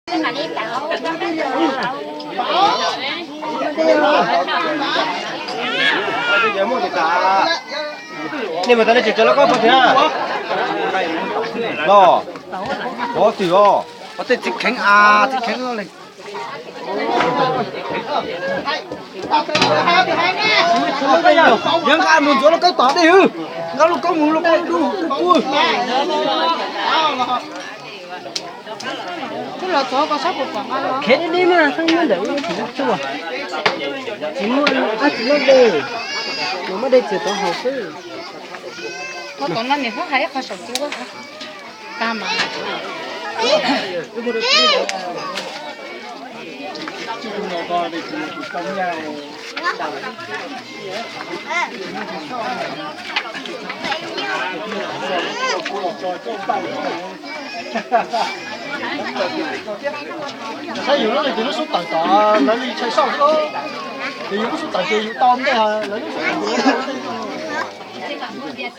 Nej mus tas nej tseem cov loj koj pog thiab. Los, pov twm os. Pov tej txiv kheev a, txiv kheev li. Yog nqa mus ntxuav lauj kaub tom dej hwb. Nqa lauj kaub mus lauj kaub dub dub pub. Khiav deb deb mas xeeb nyob ntawm ub tsis muaj tsuj, tsis muaj, tsis muaj dej, nws muaj dej txias tov haus xwb. Qhov tom no niam hlob hais ib qho saum tsuv tag mas. Saib yus lub no ces lub xub tawm tom lawv li tshai xauj xwb lauj. Ces yus lub xub tawm ces yus tau ntej, lawv lub xub tawm ces lawv tau ntej.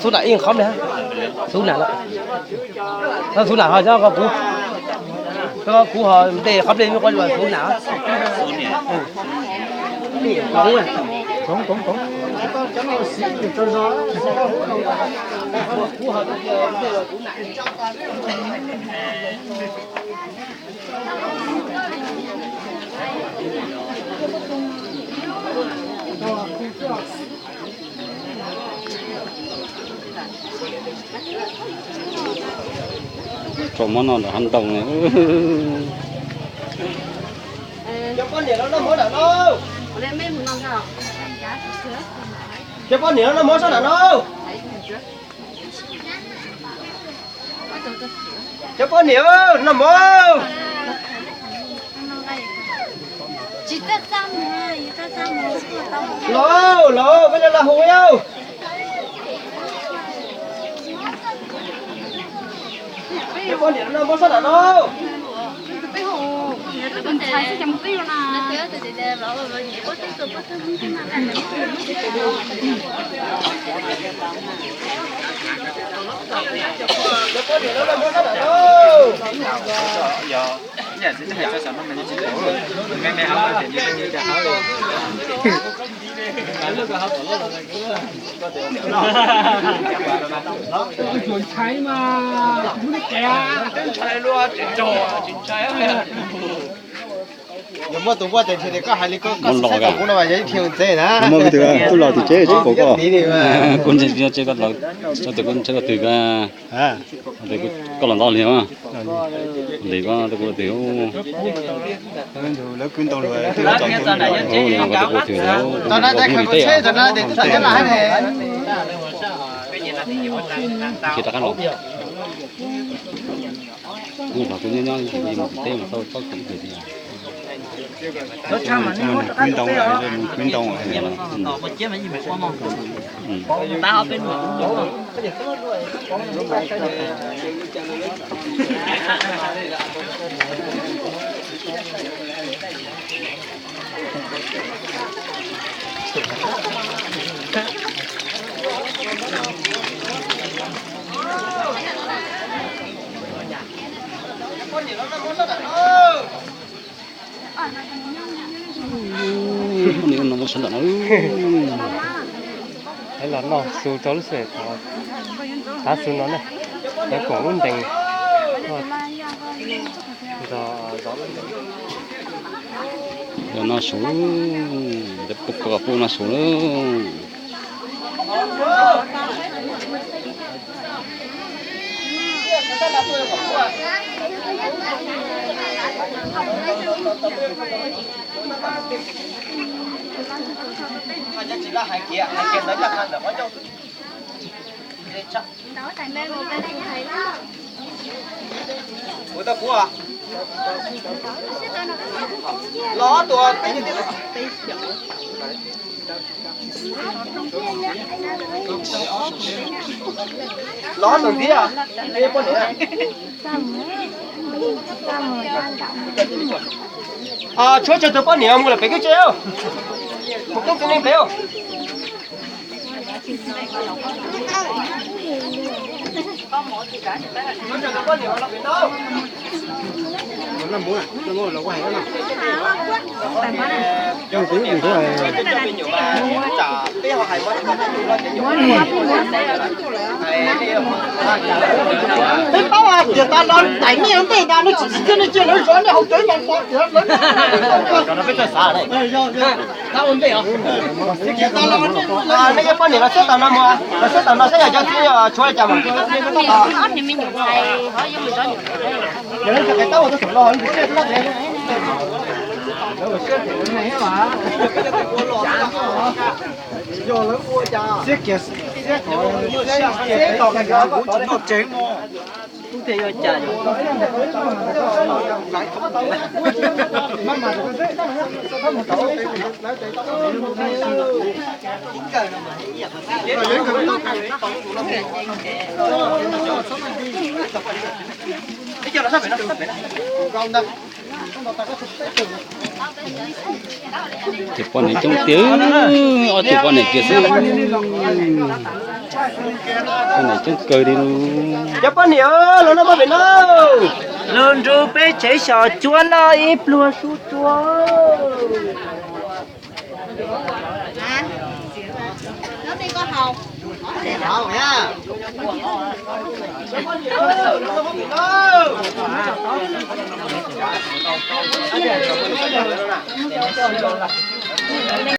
Xub nam ib qhov ne, xub nam lawm. Xub nam ho coj koj kuv, koj kuv ho ntej qhov pliaj xub nam. Tso mob no ntawm hav ntoo ne. Cov poj niam los noj mov na no. Cov poj niam los noj mov sab na no. Cov poj niam noj mov. Los los, peb los hu yau. Cov poj niam los noj mov sab na no. Yog muaj tus npuaj tes nrhiav tias koj hais li koj, koj los kuv no mas yog ib tug tub los tim tsev tsis pom koj. Kuv ntsia tsev koj los, txog tias kuv tsev koj twg, koj los ntau li mas. Li koj kuv twg, lawv kwv ntoo lawm twb los txog twg, koj twg kuv twg, kuv twg teb, kuv twg teb. Rov qab los. Kuv los kuv nyob nyob mus tim teb mas tau txhob kwv twg tias. Kwv ntoo, kwv ntoo. Nws no sawv ntawm no. Los noj su rau lub sij hawm tav su no na, cov koom lub ntees. Los noj su, cov pub noj su lawm. Los tuaj. Los tus thiab, poj niam. Tshuav tsawg tus poj niam mus lawm pem kwj tse, mus keeb txiv neej pem. Peb paub tias tas los tais nej ntej ntag, nej tsis tsis txij nej cia lawv zov nej haus cawv no pov tias lawv. Nej cov poj niam los xwb tas no mus, los xwb tas no saib yog cov txiv tshuav li cas mas. Tus poj niam coob tiag, ob tug poj niam kiag xwb. Poj niam coob kawg li. Cov poj niam los noj pob pem no. Los nrog peb tsev xyom cuab noj ib pluag su tsuag.